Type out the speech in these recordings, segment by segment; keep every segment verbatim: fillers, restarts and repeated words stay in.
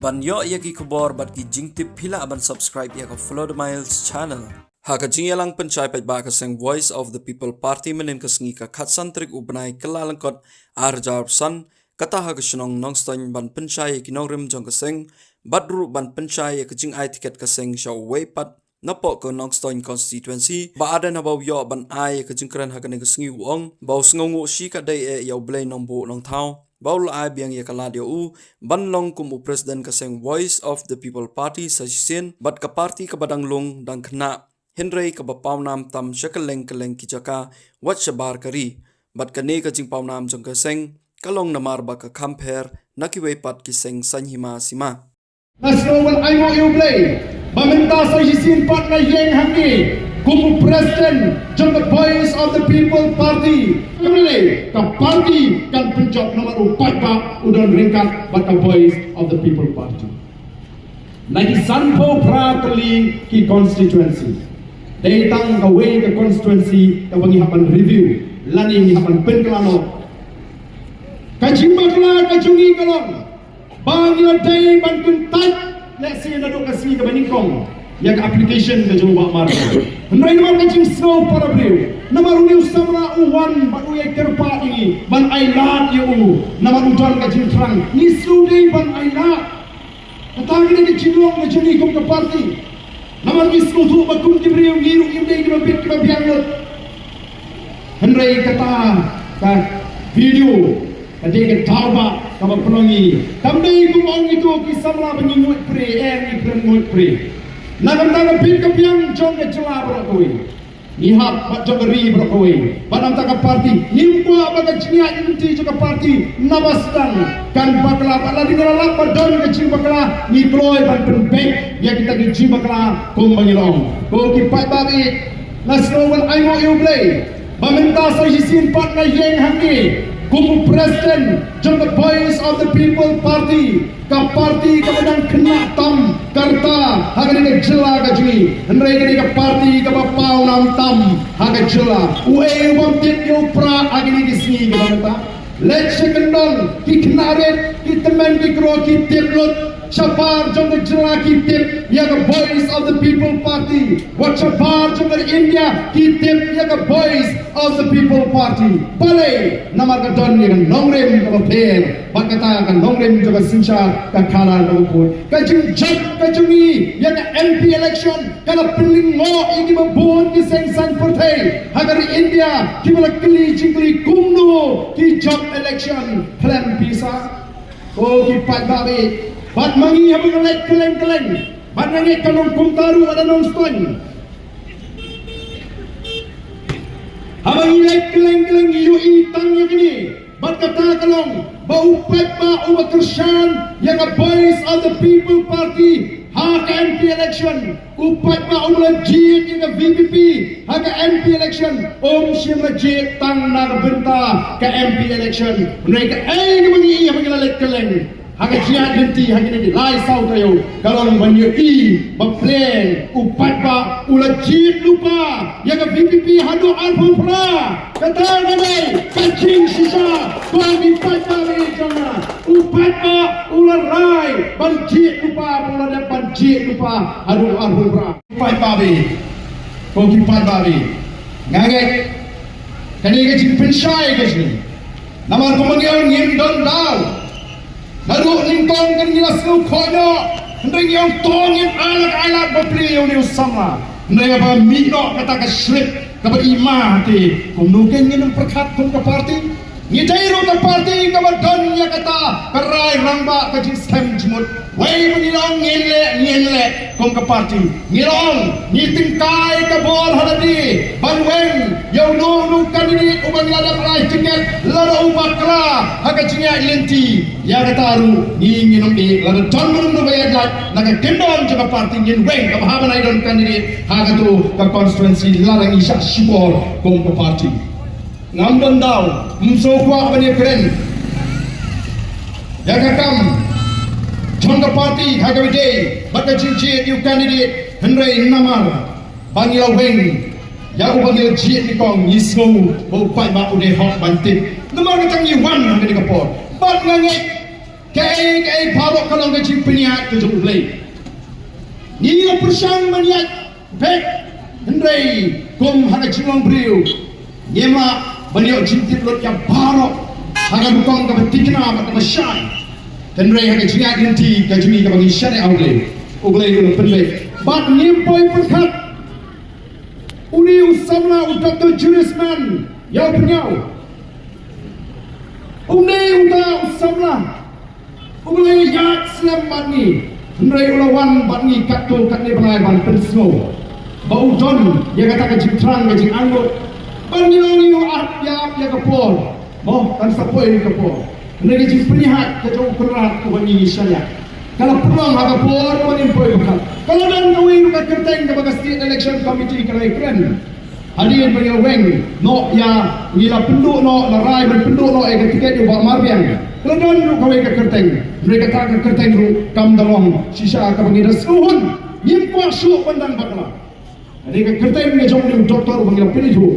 Ban ïoh ïa ki khubor bad ki jingtip, phi lah ban subscribe ïa ka Follow the Miles channel. Ha ka jingïalang pynshai paidbah ka seng Voice of the People Party mynhynnin ka sngi ka khatsan tarik u bnai Kyllalyngkot arhajar arphew san, kata ha ka shnong Nongstoiñ ban pynshai ïa ki nongrim jong ka seng, bad ruh ban pynshai ïa ka jingai tiket ka seng sha uwei pat napoh ka Nongstoiñ constituency. Bah Ardent haba u ïoh ban ai ïa ka jingkren ha kane ka sngi u ong ba u sngewnguh shi katdei eh ïa u Blei Nongbuh Nongthaw ba u la ai biang ïa ka lad ïa u ban long kum u president ka seng Voice of the People Party sa shisien, bad ka party kaba dang lung dang khynnah, hynrei kaba pawnam tam sha kylleng kylleng ki jaka wat shabar ka ri. Bad kane ka jingpawnam jong ka seng ka long namar ba ka kham pher na kiwei pat ki seng saiñ hima sima. Nga sngew ban ainguh ïa u Blei ba mynta sa shisien pat nga ïeng hangne kum u president jong ka Voice of the People Party. Kumne ka party kan pynjop namar u paidbah u don ryngkat bad ka Voice of the People Party. Na ki sanphew phra tylli ki constituency, dei tang kawei ka constituency kaba ngi hap ban review lane ngi hap ban pynkylla noh. Ka jingbakla ka jong ngi ka long ba ngi la dei ban kyntait lehse naduh ka sngi kaba nyngkong ïa ka application ka jong u Bah Mar. Hynrei namar ka jingsngew para briew, namar une u samla u wan bad u ïakyrpad ïa ngi ban ailad ïa u, namar u don ka jingthrang, ngi shu dei ban ailad. Kata ka dei ka jinglong ka jong ngi kum ka party. Namar ngi sngewthuh ba kum ki briew ngi ruh ngim dei kiba bit kiba biang lut. Hynrei kata ka video ka dei ka daw ba kaba pynlong ngi. Kam dei kum ong ito ki samla ba ngi nguid pre, eh, ngi khlem nguid pre. Na ka bynta ka bit ka biang jong ka jylla baroh kawei. Ngi hap bad jong ka ri baroh kawei. Bad na ka bynta ka party, ngim kwah ba ka jingïaid lynti jong ka party naba sdang kan bakla, bad lada ngi la lap ba don ka jingbakla, ngi kloi ban pynbeit ïa kita ki jingbakla kumba ngi la ong. Ko ki paidbah, nga sngew ban ainguh ïa u Blei ba mynta sa shisien pat nga ïeng hangne kum u president jong ka Voice of the People Party. Ka party kaba dang khynnah tam ka rta ha kane ka jylla ka jong ngi, hynrei kane ka party kaba pawnam tam ha ka jylla. Uei u bym tip ïa u Prah ha kine ki sngi kiba mynta? Leit sha kyndong, ki khynnah rit, ki tymmen ki kro ki tip lut. Shabar jong ka jylla ki tip ïa ka Voice of the People Party. Wat shabar jong ka India ki tip ïa ka Voice of the People Party. Balei? Namar ka don ïa ka nongrim kaba pher bad kata ka nongrim jong ka synshar, ka colour kaba khuid. Ka jingjop ka jong ngi ïa ka M P election ka la pynlyngngoh ïa kiba bun ki seng saiñ pyrthei ha ka ri India, kiba la kylli jingkylli kumno ki jop election khlem pisa. Ko ki paidbah, bad ma ngi haba ngi leit kylleng kylleng, bad nga ngeit ka long kumta ruh ha Nongstoiñ. Haba ngi leit kylleng kylleng ngi ïohi tang ïa kine. Bad kata ka long ba u paidbah uba kyrshan ïa ka Voice of the People Party ha ka M P election, u paidbah uba la jied ïa ka V P P ha ka M P election, um shym la jied tang na ka bynta ka M P election. Hynrei kaei kaba ngi ïohi haba ngi la leit kylleng ha ka jingïaid lynti ha kine ki lai saw taïew, ka long ban ïohi ba pleng u paidbah u la jied lypa ïa ka V P P haduh arphew phra. Kata ka dei ka jingshisha. Ko ki paidbah jong nga, u paidbah u la rai ban jied lypa, u la dep ban jied lypa haduh arphew phra. Paidbah, ko ki paidbah, nga ngeit kane ka jingpynshai ka jong ngi. Namar kumba ngi ong, ngim don daw. Naduh nyngkong kan ngi la sngewkhoh noh, hynrei ngi ong to ngin ai la ka ailad bapli ïa une u samla. Hynrei haba mih noh kata ka slip kaba i ma, te kumno kan ngin ym pyrkhat kum ka party? Ngi dei ruh ka party kaba don ïa kata ka rai rangbah, ka jingskhem jingmut. Wei ba ngi la ong ngin leh, ngin leh kum ka party. Ngi la ong ngi tyngkai ka bor ha lade ban weng ïa uno uno u candidate uba ngi la dep rai tiket, lada u bakla ha ka jingïaid lynti. Ïa kata ruh ngi ngin ong eh, lada don uno uno uba ïaid lait na ka kyndon jong ka party, ngin weng kaba haba nai don candidate ha kato ka constituency, lada ngi shah shipor kum ka party. Ngam don daw, ym sngewkwah ban ïakren ïa ka kam jong ka party ha kaba ïadei bad ka jingjied ïa u candidate, hynrei namar ba ngi la weng ïa uba ngi la jied nyngkong, ngi sngew ba u paidbah u dei hok ban tip. Namar kata ngi wan ha kane ka por. Bad nga ngeit Kaei kaei baroh ka long ka jingpynïaid ka jong U Blei. Ngi la pyrshang ban ïaid beit, hynrei kum ha ka jinglong briew ngim lah ban ïoh jingtip lut ïa baroh ha ka rukom kaba thikna bad kaba shai. Hynrei ha ka jingïaid lynti ka jong ngi kaba ngi shaniah ha U Blei, U Blei u la pynbeit. Bad ngim poi pyrkhat. Une u samla u Doctor Julius Mann, ïa u pynïaw. Une uta u samla uba la ïaid slem bad ngi, hynrei u la wan bad ngi katto katne bnai ban pynsngew ba u don ïa kata ka jingthrang ka jingangnud ban ngi long ïa u ap ïa ap ïa ka por. Mo, kan sa poi ka por. Hynrei ka jingpynïaid ka jong u Kynrad uba ngi shaniah ka la pynlong ha ka por ba ngim poi pyrkhat. Ka la don kawei ruh ka kyrteng kaba ka State Election Committee ka la ïakren. Hadien ba ngi la weng noh ïa, ngi la pynduh noh, la rai ban pynduh noh ïa ka tiket ïa u Bah Marbiang, ka la don ruh kawei ka kyrteng. Hynrei kata ka kyrteng ruh kam da long shisha kaba ngi da sngewhun. Ngim kwah shuh ban dang bakla. Ka dei ka kyrteng ka jong une u doktor ba ngi la pynithuh.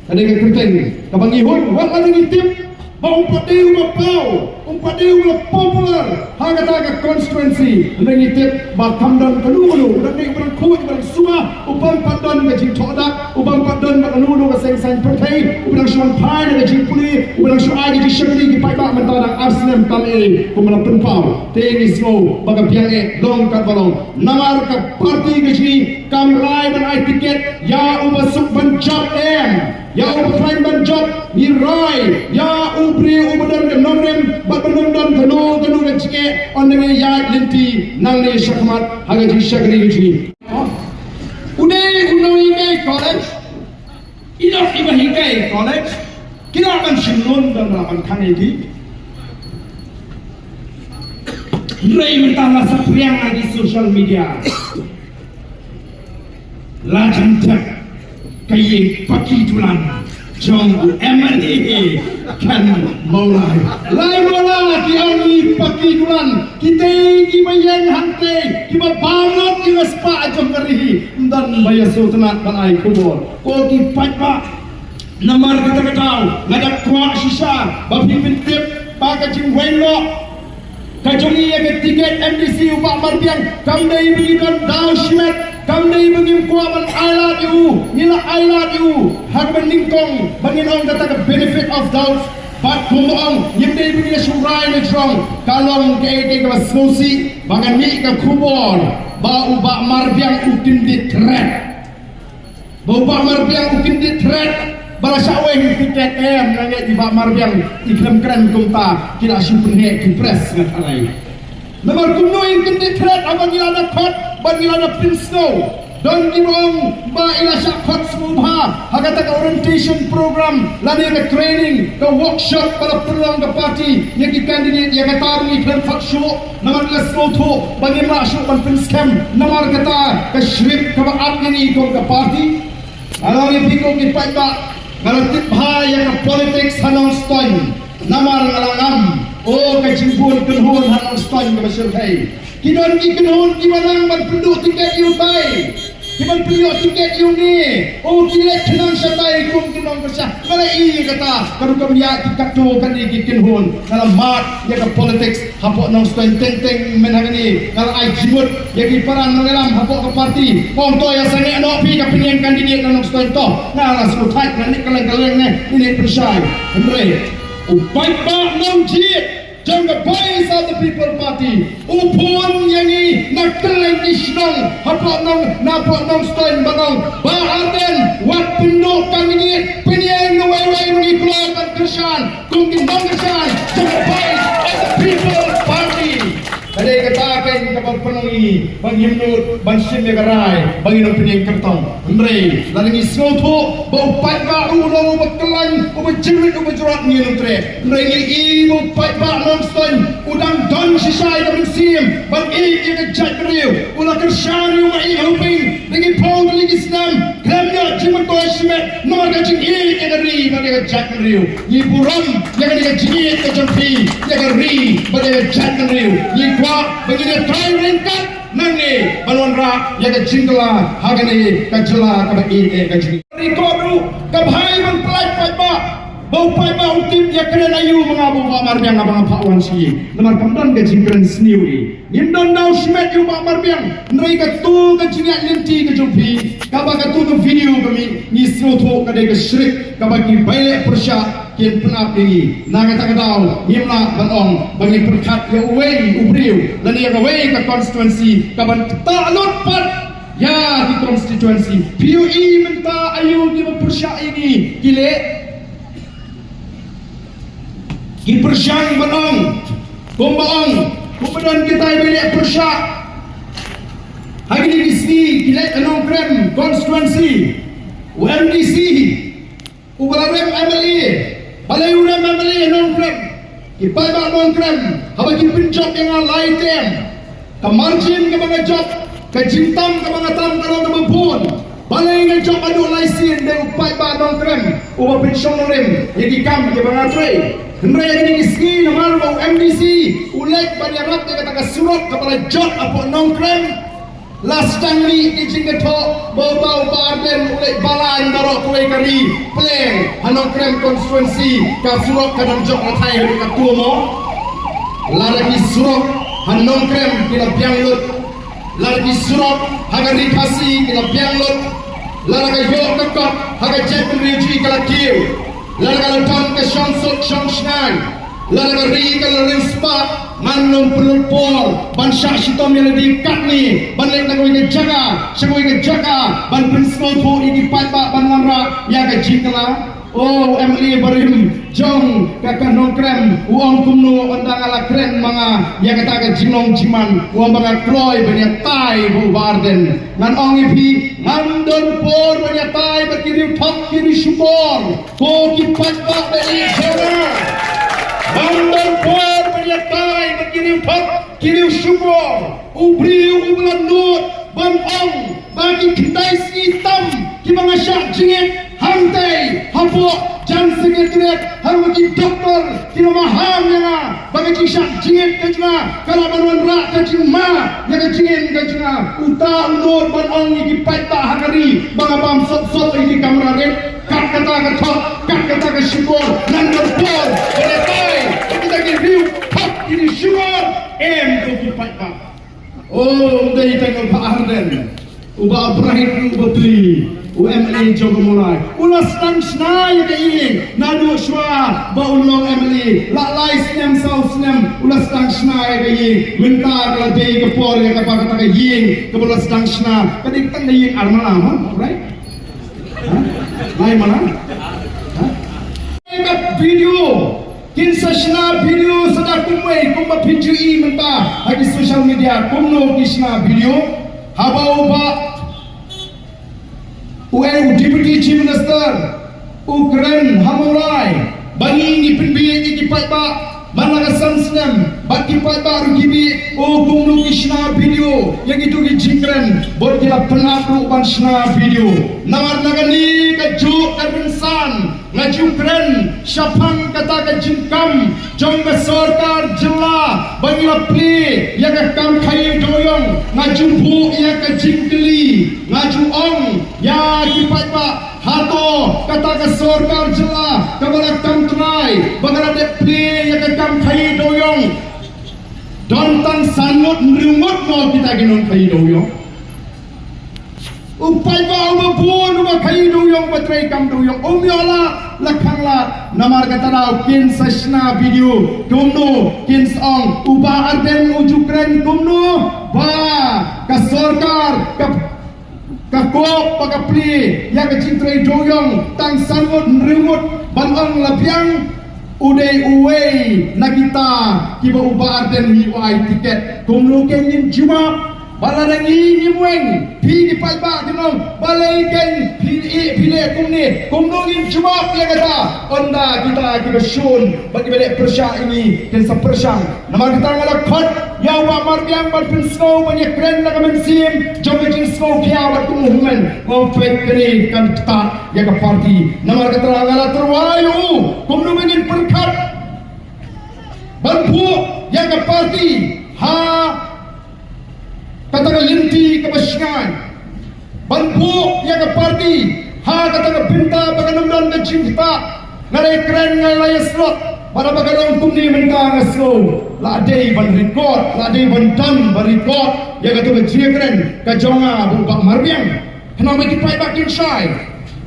Ka dei ka kyrteng kaba ngi hun, wat la ngi tip ba um pat dei uba paw, um pat dei uba popular ha kata ka constituency. Hynrei ngi tip ba kam don kano kano, u dang dei uba dang khuid, uba dang sumar, u bym pat don ka jingthoh dak, u bym pat don ba kano kano ka seng saiñ pyrthei, uba dang shu wan phai na ka jingpule, uba dang shu ai ka jingshakri ki paidbah mynta dang ar snem tam eh kumba la pynpaw. Te ngi sngew ba ka biang eh long katba long. Namar ka party ka jong ngi kam rai ban ai tiket ïa uba suk ban jop em, ïa uba khlaiñ ban jop. Ngi rai ïa u briew uba don ka nongrim bad ba ym don kano kano ka jingeh, ynda ngi ïaid lynti nangne shakhmat ha ka jingshakri ka jong ngi. U dei u nonghikai college, i dei iba hikai college, ki lah ban shim loan, don lah ban khang ïa ki. Hynrei mynta la saphriang ha ki social media. La jan thep ka ïing paki dulan jong u M L A Ken Mawlai. Lai Mawlai, ki ong ïing paki dulan, kitei kiba ïeng hangtei, kiba bam lut ïa ka spah jong ka ri, ym don ba ïasngewtynnat ban ai khubor. Ko ki paidbah, namar kata ka daw nga da kwah shisha ba phi pyntip ba ka jingweng noh ka jong ngi ïa ka tiket M D C u Bah Marbiang kam dei ba ngi don daw shimet, kam dei ba ngim kwah ban ailad ïa u. Ngi la ailad ïa u ha kaba nyngkong ba ngin ong kata ka benefit of doubt. Bad kumba ong, ngim dei ba ngi la shu rai na jrong, ka long kaei kaei kaba sngewsih ba ka mih ka khubor ba u Bah Marbiang u kyndit thret. Ba u Bah Marbiang u kyndit thret ba la shah weng tiket, em, nga ngeit i Bah Marbiang i khlem kren kumta, ki la shu pynheh ki press, nga tharai. Namar kumno i kyndit thret, haba ngi la da khot bad ngi la da pynsngew. Don kiba ong ba i la shah khot sngewbha ha kata ka orientation program lane ka training, ka workshop ba la pynlong ka party ïa ki candidate, ïa kata ruh ngi khlem khot shuh. Namar ngi la sngewthuh ba ngim lah shuh ban pynskhem namar kata ka script kaba ap ïa ngi kum ka party. Nga la ong ïa phi ko ki paidbah, nga la tip bha ïa ka politics ha Nongstoiñ. Namar nga la ngam, oh, ka jingbun kynhun ha Nongstoiñ kaba shyrkhei. Ki don ki kynhun kiba nang ban pynduh tiket ïa utai, ki ban pynïoh tiket ïa une. Oh, ki leit khnang shatai kum ki nongkyrshan. Nga la ïohi ïa kata, ka rukom ïa ki katto katne ki kynhun. Nga la mad ïa ka politics hapoh Nongstoiñ teng teng mynta hangne. Nga la ai jingmut ïa ki para nongïalam hapoh ka party. Ong to ïa sangeh noh phi ka pynïeng candidate na Nongstoiñ to. Nga la sngewthait, nga leit kylleng kylleng ne, ine pynshai. Hynrei u paidbah nongjied jong ka Voice of the People Party u phone ïa ngi na kylleng ki shnong hapoh Nong, napoh Nongstoiñ ban ong, Bah Ardent, wat pynduh candidate, pynïeng na wei wei ruh ngi kloi ban kyrshan kum ki nongkyrshan jong ka Voice of the People Party. Ka dei kata kein kaba pynlong ïa ngi ba ngim nud ban shim ïa ka rai ba ngin ym pynïeng kyrtong. Hynrei lada ngi sngewthuh ba u paidbah ruh u long uba khlaiñ, uba jingrit, uba jrot, ngin ym treh. Hynrei ngi i ba u paidbah Nongstoiñ u dang don shisha ïa ka mynsiem ban ïeit ïa ka jaitbynriew. U la kyrshan ïa u Maieit Hoping da ki phew tylli ki snem, khlem ïoh jingmyntoi shimet namar ka jingïeit ïa ka ri bad ïa ka jaitbynriew. Ngi burom ïa kane ka jingïeit ka jong phi ïa ka ri bad ïa ka jaitbynriew. Ngi kwah ba ngin ïatrei ryngkat nangne ban wanrah ïa ka jingkylla ha kane ka jylla kaba ïeit ïa ka jingïeit. Record ruh ka bhai ban pyllait paidbah. Ba u paidbah u tip ïa kren aïu ma nga, ba u Bah Marbiang, nga ba nga phah wan sha ïing. Namar kam don ka jingkren sniew ïa i. Ngim don daw shimet ïa u Bah Marbiang. Hynrei kato ka jingïaid lynti ka jong phi, kaba kato ka video ka mih, ngi sngewthuh ka dei ka shrik kaba ki ba ïaleh pyrshah kin pynap ïa ngi. Na kata ka daw ngim lah ban ong ba ngi pyrkhat ïa uwei u briew lane ïa kawei ka constituency kaban ktah lut pat ïa ki constituency. Phi ïohi mynta aïu kiba pyrshah ïa ngi ki leh? Ki pyrshang ban ong, kumba ong, kumba don kitai ba leh pyrshah. Ha kine ki sngi ki leit ha Nongkrem constituency, u M D C, uba la rem M L A, balei u rem M L A ha Nongkrem? Ki paidbah Nongkrem, haba ki pynjop ïa nga lai term, ka margin kaba nga jop, ka jingtam kaba nga tam ka long kaba bun. Balei nga jop haduh lai sien? Dei u paidbah Nongkrem uba pynshong nongrim ïa ki kam kiba nga trei. Hynrei ha kine ki sngi namar ba u M D C u leit ban ïarap ïa kata ka surok kaba la jot hapoh Nongkrem, la sdang mih ki jingkynnoh ba uta u Bah Ardent u leit balang baroh kawei ka ri, pleng ha Nongkrem constituency ka surok ka dang jot la thait haduh katto mo. Lada ki surok ha Nongkrem ki la biang lut, lada ki surok ha ka ri Khasi ki la biang lut, lada ka ïoh ka kot ha ka jaitbynriew jong ngi ka la kiew, lada ka la don ka shongsuk shongshngaiñ, lada ka ri ka la riewspah, ngan ym pynlut por ban shah shitom ïa lade katne ban leit na kawei ka jaka sha kawei ka jaka ban pynsngewthuh ïa ki paidbah ban wanrah ïa ka jingkylla. O, u M L A barim jong ka, ka Nongkrem u ong kumno, ynda nga la kren ma nga ïa kata ka jinglong jingman, u ong ba nga kloi ban ïatai bad u Bah Ardent. Ngan ong ïa phi, ngam don por ban ïatai bad ki riew thok ki riew shukor. Ko ki paidbah ba ïeit jong nga, ngam don por ban ïatai bad ki riew thok ki riew shukor. U briew uba la nud ban ong ba ki khyndai sngi tam kiba nga shah jingit hangtei hapoh jan secretariat, ha ruh ki doktor ki la maham ïa nga ba ka jingshah jingit ka jong nga ka lah ban wanrah ka jingma ïa ka jingim ka jong nga. Uta u nud ban ong ïa ki paidbah ha ka ri ba nga bam sop sop ïa ki kamra rit. Kat kata ka thok, kat kata ka shukor, ngan don por ban ïatai bad kita ki riew thok ki riew shukor, em ko ki paidbah. O, ym dei tang u Bah Ardent, u Bah Bright ruh, u Bah Pli, u M L A jong ka Mawlai, u la sdang shna ïa ka ïing naduh shuwa ba un long M L A. La lai snem saw snem u la sdang shna ïa ka ïing. Mynta ka la dei ka por ïa kaba kata ka ïing kaba la sdang shna ka dei tang ka ïing ar mana, ha, right? Ha? Lai mana? Ha? Ka video, kin sa shna video sa da kumwei, kumba phi ju i mynta ha ki social media kumno ki shna video. Haba u Bah, u, eh, u Deputy Chief Minister u kren ha Mawlai ba ngi ngi pynbieit ïa ki paidbah man la ka san snem, bad ki paidbah ruh ki bieit. O, kumno ki shna video ïa kito ki jingkren, bad ki la pynap ruh ban shna video. Namar na kane kajuh ka rynsan nga ju kren shaphang kata ka jingkam jong ka sorkar jylla ba ngi la plie ïa ka kam khaii dewiong. Nga ju buh ïa ka jingkylli, nga ju ong ïa ki paidbah, hato kata ka sorkar jylla kaba la kam trai ba ka la dep plie ïa ka kam khaii dewiong, don tang san ngut hynriew ngut mo kita ki nongkhaii dewiong? U paidbah uba bun uba khaii dewiong, uba trei kam dewiong, um ïoh lad la khang lad. Namar kata daw kin sa shna video kumno, kin sa ong u Bah Ardent u ju kren kumno ba ka sorkar ka, ka kop ba ka plie ïa ka jingtrei dewiong tang san ngut hynriew ngut ban ong la biang, u dei uwei na kita kiba u Bah Ardent hi u ai tiket. Kumno kein ngin jubab? Ba lada ngi ngim weng, phi ki paidbah kin ong, balei kein phi, phi leh kumne? Kumno ngin jubab ïa kata? Ynda kita kiba shun bad kiba leh pyrshah ïa ngi kin sa pyrshang. Namar kata nga la khot ïa u Bah Marbiang ban pynsngew, ban ïakren da ka mynsiem jong ka jingsngewkhia bad ka movement. Nga peit kane kan ktah ïa ka party. Namar kata nga la tyrwa ïa u kumno ba ngin pyrkhat ban buh ïa ka party ha kata ka lynti kaba shngaiñ, ban buh ïa ka party ha kata ka bynta ba kan ym don ka jingktah. Nga la ïakren, nga la ïaslot, bad haba ka long kumne mynta nga sngew la dei ban record, la dei ban don ban record ïa kato ka jingïakren ka jong nga bad u Bah Marbiang. Khnang ba ki paidbah kin shai.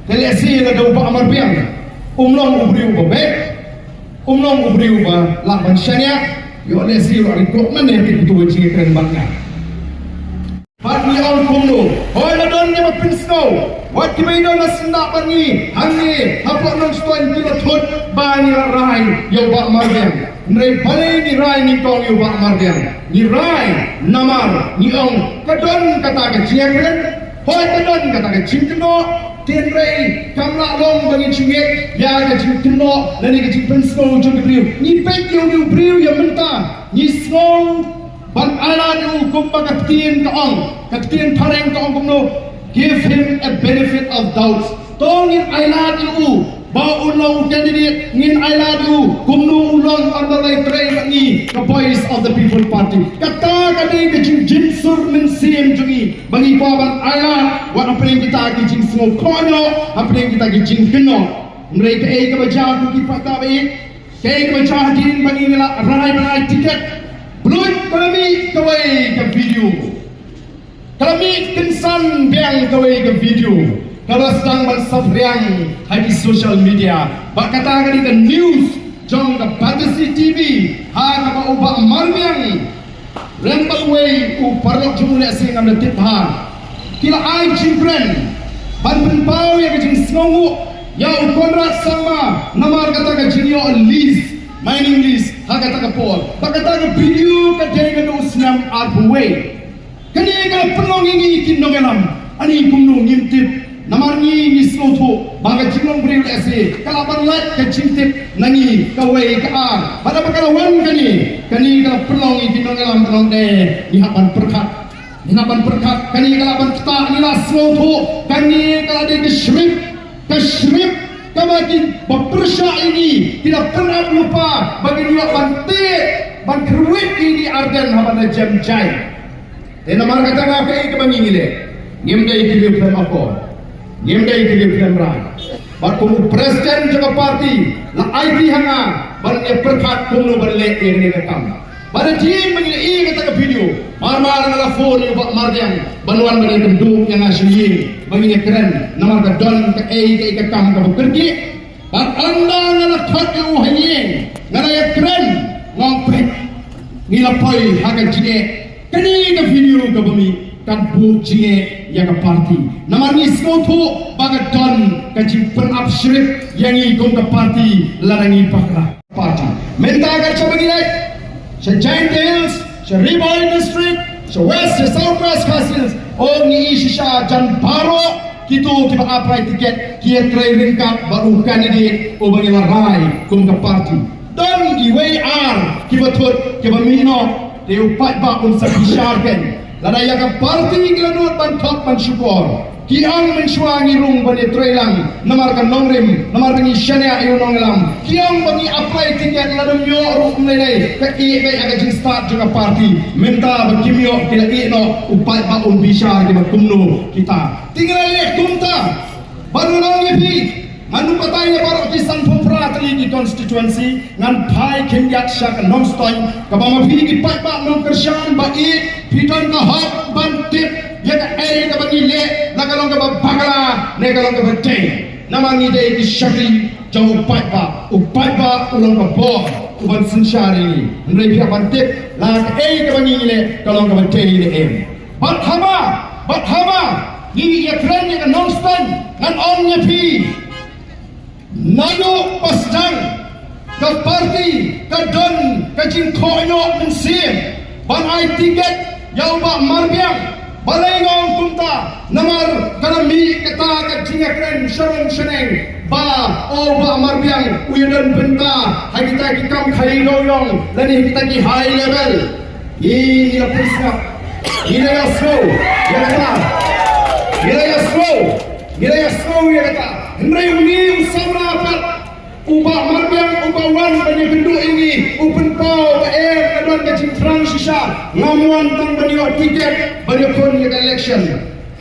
Te lehse lada u Bah Marbiang um long u briew uba beit, um long u briew uba lah ban shaniah, ïoh lehse u la record mynne ïa kato ka jingïakren bad nga. Bad ngi ong kumno? Hooid, la don kiba pynsngew. Wat kiba ïadon ha syndah bad ngi hangne hapoh Nongstoiñ ki la thut ba ngi la rai ïa u Bah Marbiang. Hynrei balei ngi rai nyngkong ïa u Bah Marbiang? Ngi rai namar ngi ong ka don kata ka jingïakren. Hooid, ka don kata ka jingkynnoh. Te hynrei kam lah long ba ngi ju ngeit ïa ka jingkynnoh lane ka jingpynsngew jong ki briew. Ngi peit ïa une u briew ïa mynta. Ngi sngew ban ailad ïa u kumba ka ktien ka ong, ka ktien phareng ka ong kumno, give him a benefit of doubts. To ngin ailad ïa u ba un long u candidate, ngin ailad ïa u kumno u long ynda u la ïatrei bad ngi ka Voice of the People Party. Kata ka dei ka jingjynsur mynsiem jong ngi ba ngi kwah ban ailad wat hapdeng kita ki jingsngew khohñioh, hapdeng kita ki jingkynnoh. Hynrei kaei kaba jia ko ki paidbah ba ïeit? Kaei kaba jia hadien ba ngi la rai ban ai tiket? Bluit ka la mih kawei ka video. Ka la mih kynsan biang kawei ka video kaba sdang ban saphriang ha ki social media. Bad kata ka dei ka news jong ka Batesi T V ha kaba u Bah Marbiang Rem bad uwei u paralok jong u lehse ngam da tip bha. Ki la ai jingkren ban pynpaw ïa ka jingsngewnguh ïa u Conrad Sangma namar kata ka jingïoh lease, mining lease ha kata ka por. Bad kata ka video ka dei naduh u snem arphew wei. Kane ka la pynlong ïa ngi ki nongïalam. Ani kumno ngim tip? Namar ngi ngi sngewthuh ba ka jinglong briew lehse ka lah ban lait ka jingtip na ngi kawei ka ar. Bad haba ka la wan kane, kane ka la pynlong ïa ki nongïalam ka long de ngi hap ban pyrkhat. Ngi hap ban pyrkhat, kane ka lah ban ktah, ngi la sngewthuh kane ka la dei ka script, ka script kaba ki ba pyrshah ïa ngi ki la pynap lypa ba kin ïoh ban teh ban kyrwit ïa ngi arden haba na jem jai. Te namar kata nga kaei kaba ngi ngi leh, ngim dei ki riewkhlem akor, ngim dei ki riewkhlem rai. Bad kum u president jong ka party la aiti ha nga ban ïa pyrkhat kumno ban leh ïa kane ka kam. Bad hadien ba ngi la ïoh kata ka video, mar mar nga la phone ïa u Bah Mardiang ban wan ban ïa kynduh ïa nga sha ïing ba ngin ïa kren namar ka don kaei kaei ka kam kaba kyrkieh. Bad ynda nga la khot ïa u ha ïing nga la ïa kren, nga ong peit, ngi la poi ha ka jingeh. Kane ka video kaba mih kan buh jingeh ïa ka party. Namar ngi sngewthuh ba ka don ka jingpynap script ïa ngi kum ka party lada ngi bakla. Party. Mynta ka shaba ngi leit sha Jaintia Hills, sha Ri Bhoi District, sha West, sha South West Khasi Hills. O ngi i shisha jan baroh kito kiba apply ticket ki ïatrei ryngkat bad u candidate uba ngi la rai kum ka party. Don kiwei ar kiba thut kiba mih noh, te u paidbah un sa bishar kein. Lada ïa ka party ki la nud ban thok ban shukor, ki ong mynshuwa ngi rung ban ïatrei lang namar ka nongrim, namar ba ngi shaniah ïa u nongïalam. Ki ong ba ngi apply ticket, lada ym ïoh ruh ym lei lei, ka ïeh beit ïa ka jingstad jong ka party. Mynta ba kim ïoh ki la ïeh noh, u paidbah un bishar kiba kumno kita. Te ngi la leh kumta. Bad ngan ong ïa phi, ngan ym batai ïa baroh ki sanphew phra tylli ki constituency, ngan phai khyndiat sha ka Nongstoiñ, kaba ma phi ki paidbah nongkyrshan ba ïeit phi don ka hok ban tip ïa kaei kaba ngi leh, la ka long kaba bakla ne ka long kaba dei. Namar ngi dei ki shakri jong u paidbah, u paidbah u long ka bor uban synshar ïa ngi. Hynrei phi hap ban tip la kaei kaba ngi leh ka long kaba dei ne em. Bad haba, bad haba ngi ïakren ïa ka Nongstoiñ, ngan ong ïa phi, naduh ba sdang ka party ka don ka jingkhohñioh mynsiem ban ai ticket ïa u Bah Marbiang. Balei nga ong kumta? Namar ka la mih kata ka jingïakren sha rong sha neng ba, o, u Bah Marbiang u ïadon bynta ha kita ki kam khaii dewiong lane ha kita ki high level. Ngi, ngi la pynsngap, ngi la ïasngew ïa kata, ngi la ïasngew, ngi la ïasngew ïa kata. Hynrei une u samla pat, u Bah Marbiang, uba wan ban ïakynduh ïa ngi, u pynpaw ba eh ka don ka jingthrang shisha, ngam wan tang ban ïoh ticket ban ïakhun ïa ka election.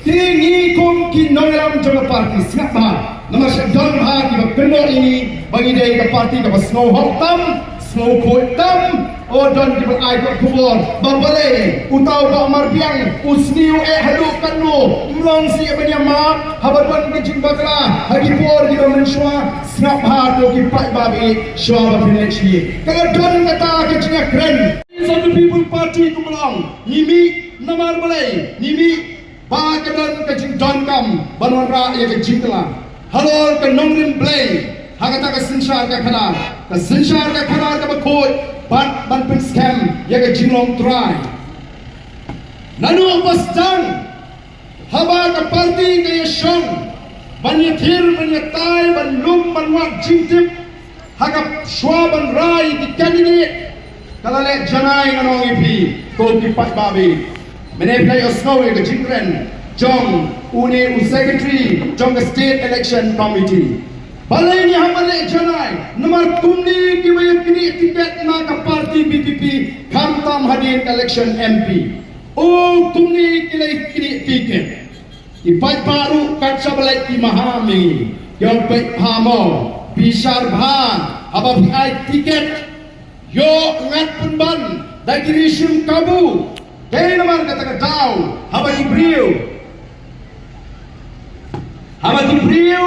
Te ngi kum ki nongïalam jong ka party, sngap bha. Namar sha don bha kiba kynnoh ïa ngi ba ngi dei ka party kaba sngewhok tam, sngewkhuid tam. O, don kiba ai ka khubor ba balei uta u Bah Marbiang u sniew eh haduh katno, um long shuh ban ïa map haba don ka jingbakla ha ki por kiba mynshuwa. Sngap bha ko ki paidbah ba ïeit, shuwa ba phin leit sha ïing. Ka la don kata ka jingïakren. Song of the People Party kum ba long, ngi mih namar balei? Ngi mih ba ka don ka jingdonkam ban wanrah ïa ka jingkylla halor ka nongrim Blei ha kata ka synshar ka khadar, ka synshar ka khadar kaba khuid, bad ban pynskhem ïa ka jinglong trai. Naduh ba sdang haba ka party ka ïashong ban ïathir, ban ïatai, ban lum, ban wad jingtip ha ka shuwa ban rai ki candidate, ka la leh janai, ngan ong ïa phi ko ki paidbah ba ïeit. Mynne phi la ïohsngew ïa ka jingkren jong une u secretary jong ka State Election Committee. Balei ngi hap ban leh janai? Namar kumne kiba ïa knieh tiket na ka party B P P, khamtam hadien ka election M P. O, kumne ki la ïa knieh tiket. Ki paidbah ruh kat shaba leit ki maham ïa ngi, ki ong peit bha mo, bishar bha, haba phi ai tiket, ïoh ngat pynban da ki rishim kabu. Dei namar kata ka daw haba ki briew, haba ki briew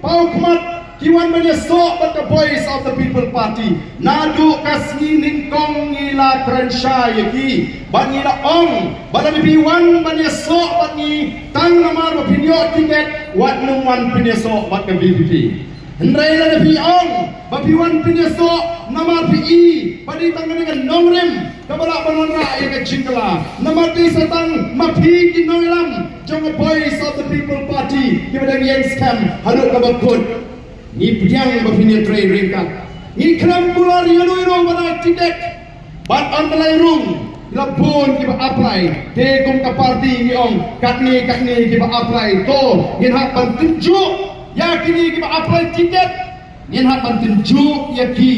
paw khmat ki wan ban ïasoh bad ka Voice of the People Party. Naduh ka sngi nyngkong ngi la kren shai ïa ki bad ngi la ong ba lada phi wan ban ïasoh bad ngi tang namar ba phin ïoh tiket, wat nym wan pynïasoh bad ka B P P. Hynrei lada phi ong ba phi wan pynïasoh namar phi i ba dei tang kane ka nongrim kaba lah ban wanrah ïa ka jingkylla, namar dei sa tang ma phi ki nongïalam jong ka Voice of the People Party kiba dang ïeng skhem haduh kaba kut. Ngi pdiang ba phin ïatrei ryngkat. Ngi khlem kular ïano ïano ban ai tiket. Bad ynda la rung, la bun kiba apply. Te kum ka party ngi ong katne katne kiba apply, to ngin hap ban tynjuh ïa kine kiba apply tiket. Ngin hap ban tynjuh ïa ki.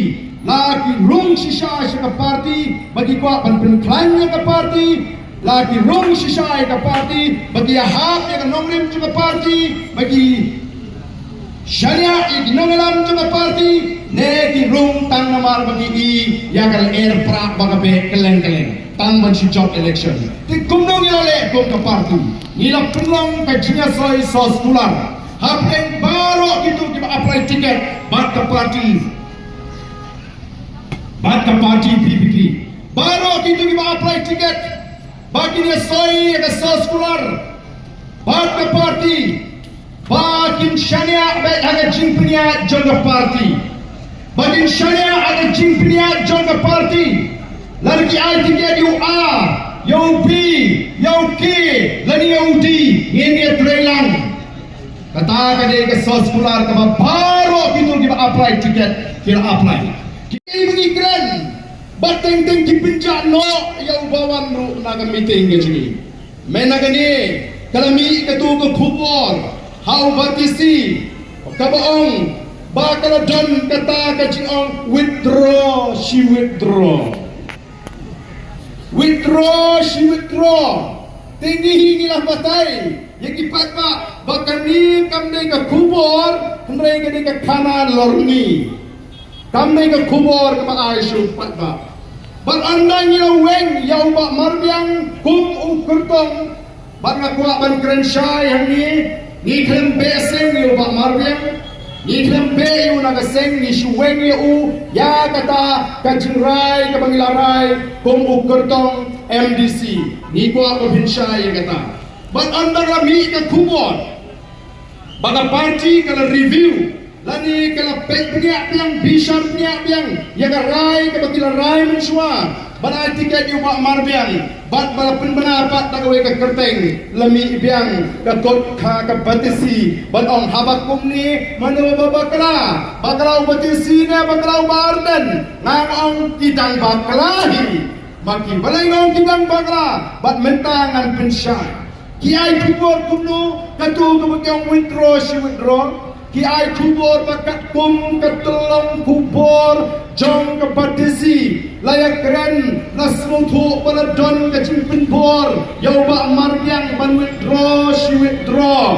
La ki rung shisha sha ka party ba ki kwah ban pynkhlaiñ ïa ka party. La ki rung shisha ïa ka party ba ki ïahap ïa ka nongrim jong ka party, ba ki shaniah ïa ki nongïalam jong ka party, ne ki rung tang namar ba ki i ïa ka lyer prah ba ka beh kylleng kylleng tang ban shu jop election. Te kumno ngi la leh kum ka party? Ngi la pynlong ka jingïasoi soskular hapdeng baroh kito kiba apply tiket bad ka party, bad ka party P P P. Baroh kito kiba apply tiket ba kin ïasoi ïa ka soskular bad ka party ba kin shaniah beit ha ka jingpynïaid jong ka party. Ba kin shaniah ha ka jingpynïaid jong ka party. Lada ki ai tiket ïa u A, ïa u B, ïa u K, lane ïa u D, ngin ïatreilang. Kata ka dei ka soskular kaba baroh kito kiba apply tiket ki la apply. Ki ba ngi kren ba teng teng ki pynjah noh ïa u ba wan ruh na ka meeting ka jong ngi. Mynta kane ka la mih kato ka khubor ha u Batesi kaba ong ba ka la don kata ka jingong withdraw, shi withdraw. Withdraw, shi withdraw. Te ngi hi ngi la batai ïa ki paidbah ba kane kam dei ka khubor, hynrei ka dei ka khana lorni. Kam dei ka khubor kaba ai sha u paidbah. Bad ynda ngi la weng ïa u Bah Marbiang kum u kyrtong, bad nga kwah ban kren shai hangne, ngi khlem beh seng ïa u Bah Marbiang, ngi khlem beh ïa u na ka seng, ngi shu weng ïa u ïa kata ka jingrai kaba ngi la rai kum u kyrtong M D C. Ngi kwah ban pynshai ïa kata. Bad ynda la mih ka khubor ba ka party ka la review lane ka la peit bniah biang, bishar bniah biang ïa ka rai kaba ki la rai mynshuwa ban ai tiket ïa u Bah Marbiang, bad ba la pynbna pat da kawei ka kyrteng, la mih biang ka kot kha ka Batesi ban ong haba kumne mano ba bakla, bakla u Batesi ne bakla u Bah Ardent? Ngan ong ki dang bakla hi. Ma ki balei nga ong ki dang bakla? Bad mynta ngan pynshai. Ki ai khubor kumno? Kato kaba ki ong withdraw, shi withdraw, ki ai khubor ba katkum ka tyllong khubor jong ka Batesi la ïakren, la sngewthuh ba la don ka jingpynbor ïa u Bah Marbiang ban withdraw, shi withdraw.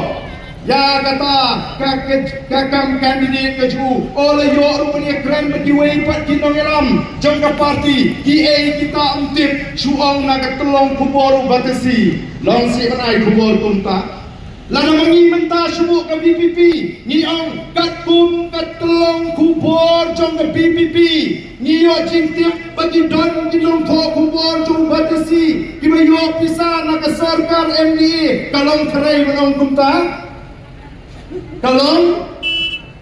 Ïa kata ka, ka, ka kam candidate ka jong u, u la ïoh ruh ban ïakren bad kiwei pat ki nongïalam jong ka party, kiei kita ym tip, shu ong na ka tyllong khubor u Batesi. Long sih ban ai khubor kumta. Lada ma ngi mynta shu buh ka V P P, ngi ong katkum ka tyllong khubor jong ka V P P, ngi ïoh jingtip ba ki don ki nongthoh khubor jong u Batesi kiba ïoh pisa na ka sorkar M D A, ka long trei ban ong kumta? Ka long,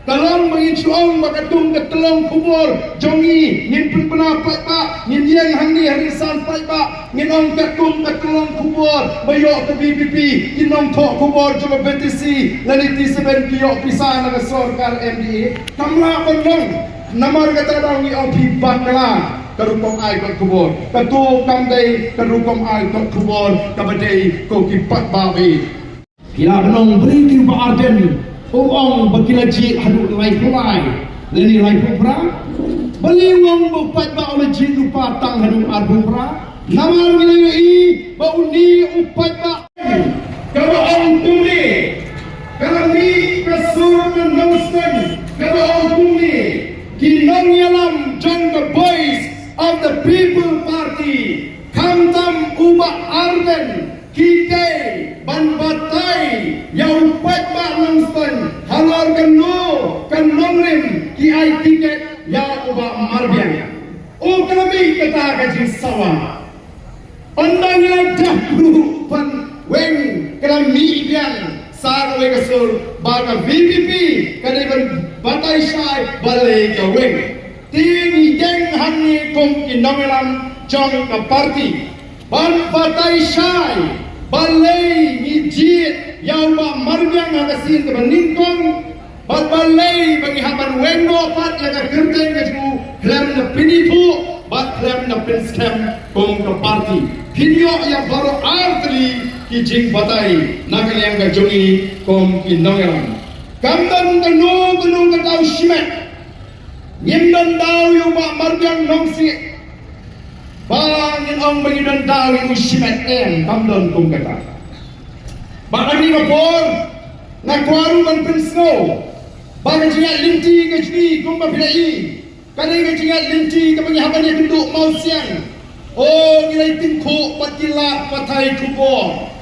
ka long ba ngin shu ong ba katkum ka tyllong khubor jong ngi ngin pynbna paidbah, ngin ïeng hangne ha rynsan paidbah, ngin ong katkum ka tyllong khubor ba ïoh ka V P P, ki nongthoh khubor jong ka Batesi lane T seven ki ïoh pisa na ka sorkar M D A. Kam lah ban long, namar kata ka daw ngi ong phi bakla ka rukom ai kot khubor. Kato kam dei ka rukom ai kot khubor kaba dei ko ki paidbah ba ïeit. Ki la ban ong briew ki ba Ardent, u ong ba ki la jied haduh laiphew lai lane laiphew phra. Balei u ong ba u paidbah u la jied lypa tang haduh arphew phra? Namar ngi la ïohi ba une u paidbah kaba ong kumne, ka la mih ka sur ka Nongstoiñ kaba ong kumne, ki nongïalam jong ka Voice of the People Party, khamtam u Bah Ardent, ki dei ban batai ïa u paidbah Nongstoiñ halor kano ka nongrim ki ai tiket ïa u Bah Marbiang. U, ka la mih kata ka jingsawa. Ynda ngi la dep ruh ban weng, ka la mih biang sa kawei ka sur ba ka V P P ka dei ban batai shai balei ka weng. Te ngi ïeng hangne kum ki nongïalam jong ka party ban batai shai balei ngi jied ïa u Bah Marbiang ha ka sien kaba nyngkong, bad balei ba ngi hap ban weng noh pat ïa ka kyrteng ka jong u khlem da pynithuh bad khlem da pynskhem kum ka party. Phin ïoh ïa baroh artylli ki jingbatai na ka liang ka jong ngi kum ki nongïalam. Kam don kano kano ka daw shimet ngim don daw ïa u Bah Marbiang Nongsiej ba ngin ong ba ngi don daw ïa u shimet, em, kam don kum kata. Bad ha kane ka por nga kwah ruh ban pynsngew ba ka jingïaid lynti ka jong ngi kumba phi la i, ka dei ka jingïaid lynti kaba ngi hap ban ïakynduh mawsiang. O, ngi la ïatyngkhuh bad ki lad pathai khubor.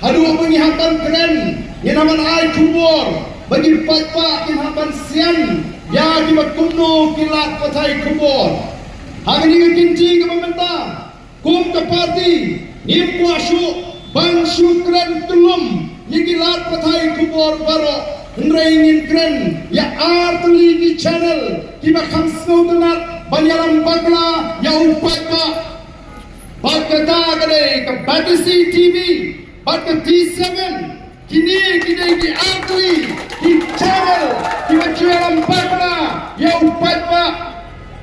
Haduh ba ngi hap ban kren, ngin hap ban ai khubor ba ki paidbah kin hap ban sian ïa kiba kumno ki lad pathai khubor. Ha kane ka kynti kaba mynta, kum ka party, ngim kwah shuh ban shu kren tyllum ïa ki lad pathai khubor baroh, hynrei ngin kren ïa artylli ki channel kiba kham sngewtynnat ban ïalam bakla ïa u paidbah. Bad kata ka dei ka Batesi T V bad ka T seven. Kine ki dei ki artylli ki channel kiba ju ïalam bakla ïa u paidbah.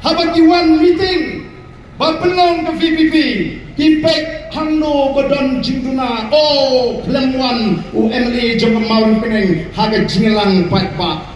Haba ki wan meeting ba pynlong ka V P P, ki peit hangno ba don jingduna. O, khlem wan u M L A jong ka Mawryngkneng ha ka jingïalang paidbah.